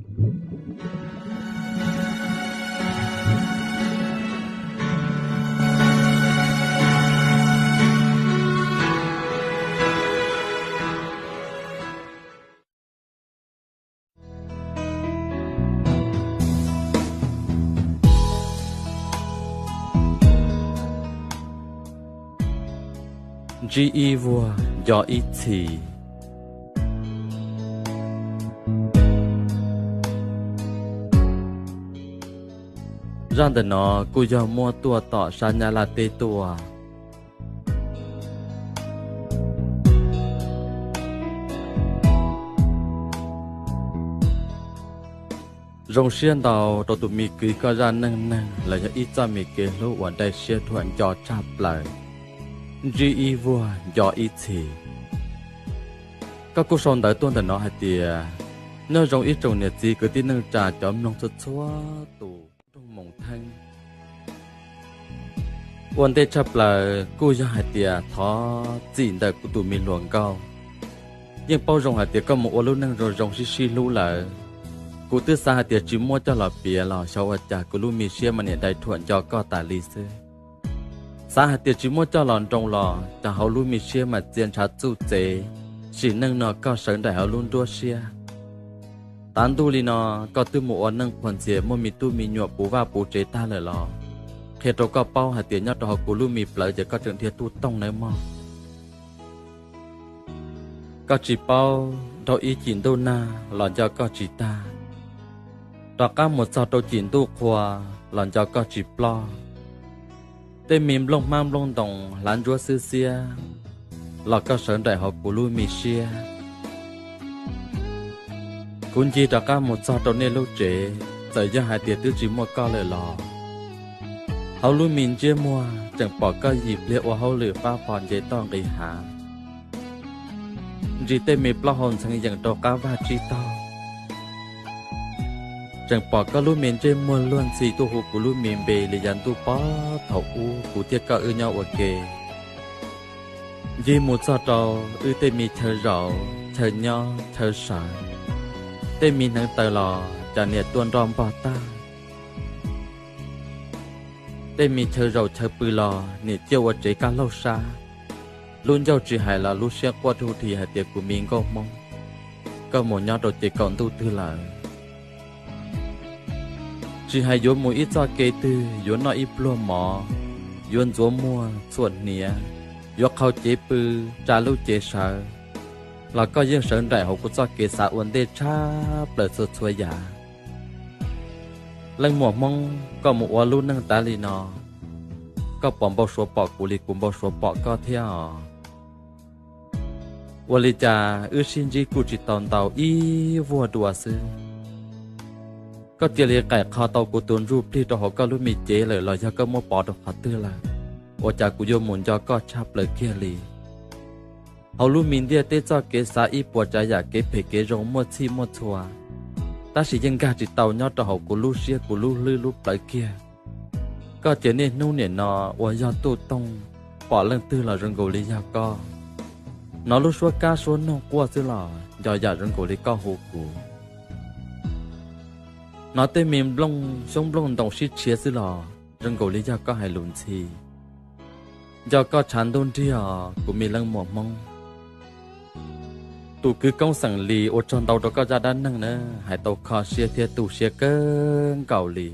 Ntsib ib vuag nco ib txhis. Zaj ntawm no kuj yog muab tuaj tom sab Nyab Laj teb tuaj. Zoo siab ntau rau tus me kwv koj zaj neej neeg los yog ib txoj me kev hlub uas nraim siab dhuam nco tshaj plaws, ntsib ib vuag nco ib txhis. Koj kuj sau ntawv tuaj ntawm no hais tias, nyob zoo ib tsoom niam txiv kwv tij neej tsa cov mloog txhua txhua tus nroog Moos Theeb. Ua ntej tshaj plaws kuj yog hais tias thov txim ntawm kuv tus me hluas nkauj. Yeej paub zoo hais tias koj mus ua lub neej zoo zoo sib sib hlub lawm. Kuv twb xav hais tias tsis muab coj los piav los xyov ua cas kuv lub me siab mas niam dai rhuam nco koj tas li xwb. Xav hais tias tsis muab coj los nroo los cas hauv lub me siab mas txia ntshav txuj txev, sim neej no koj sawv nraim hauv lub nruab siab. Tav ntuj li no, koj twb mus ua neej qhuas ntxias muaj me tub me nyuam puv vaj puv tsev tag lawm los, qhia rau koj paub hais tias nyob rau hauv kuv lub me plawv ces koj tseem dhia tuj tooj nawb mog. Koj tsis paub, dhau ib cim ntuj nag los nco koj tsis tag, rov qab mus txog rau cim ntuj qhua los nco koj tsis ploj. Tej me nplooj hmab nplooj ntoos hlav ntsuab xwb xiab los koj sawv nraim hauv kuv lub me siab. Kuv ncig rov qab mus txog rau nej lub tsev, txawm yog hais tias twb tsis muaj koj lawm los, hauv lub me ntsiab muag tseem pom koj yim pliag ua hauj lwm fab fo nce toj nqis hav. Ntsis tej me plaub hau ntxhee yeem rau qab vaj tsib taug, tseem pom koj lub me ntsej muag luag ntxhi tuaj hu kuv lub me npe li yav ntuj pob thaum ub kuv thiab koj wb nyob ua ke. Ncig mus txog rau wb tej me chaw zaum, chaw nyob, chaw sawv, tej me hneev taw los cas niam tuaj nroj npog tag. Tej me chaw zaum chaw pw los niam ciaj ua tsev kab laug sab. Lub ncauj tsis hais los lub siab quaj dhuj dhi hais tias kuv me nkauj Hmoob, koj mus nyob rau ces kaum ntuj twg lawm? Tsis hais yuav mus ib txoj kev twg, yuav noj ib pluag mov, yuav ntxuav muag txhuam hniav, yuav qhau cev pw, tsa lub cev sawv, los koj yeej sawv nraim hauv kuv txoj kev xav ua ntej tshaj plaws txhua txhua yam. Leej muam Hmoob, koj mus ua lub neej tav li no, koj puas npau suav pom kuv li kuv npau suav pom koj thiab os? Ua li cas wb sib ntsib kuj tsis tau ntau ib vuag dua xwb, koj cia li qaim qho tau kuv tus ntsuj plig rau hauv koj lub me cev lawm los yog koj muab pov rau qhov twg lawm? Ua cas kuv yuav mus nco koj tshaj plaws kiag li? Hauv lub me ntiaj teb txoj kev xav ib puas tsav yam kev phem kev zoo muaj txhij muaj txhua, tab sis yeej nkag tsis tau nyob rau hauv kuv lub siab kuv lub hlwb lub plawv kiag. Koj ces niaj hnub nim no uas yog tuj tooj, pom leej twg los zoo nkaus li yog koj. Hnov lub suab kab suab noog quaj xwb los nco yam zoo nkaus li koj hu kuv. Hnov tej me nplooj xyoob nplooj ntoos sib tshiav xwb los zoo nkaus li yog koj hais lus ntxhi. Nco koj tshav ntuj nrig os kuv me leej muam Hmoob. Tus kwv Koob Xeem Lis, ua tsaug ntau rau koj zaj dab neeg na, hais tau kho siab thiab tu siab kawg nkaus li.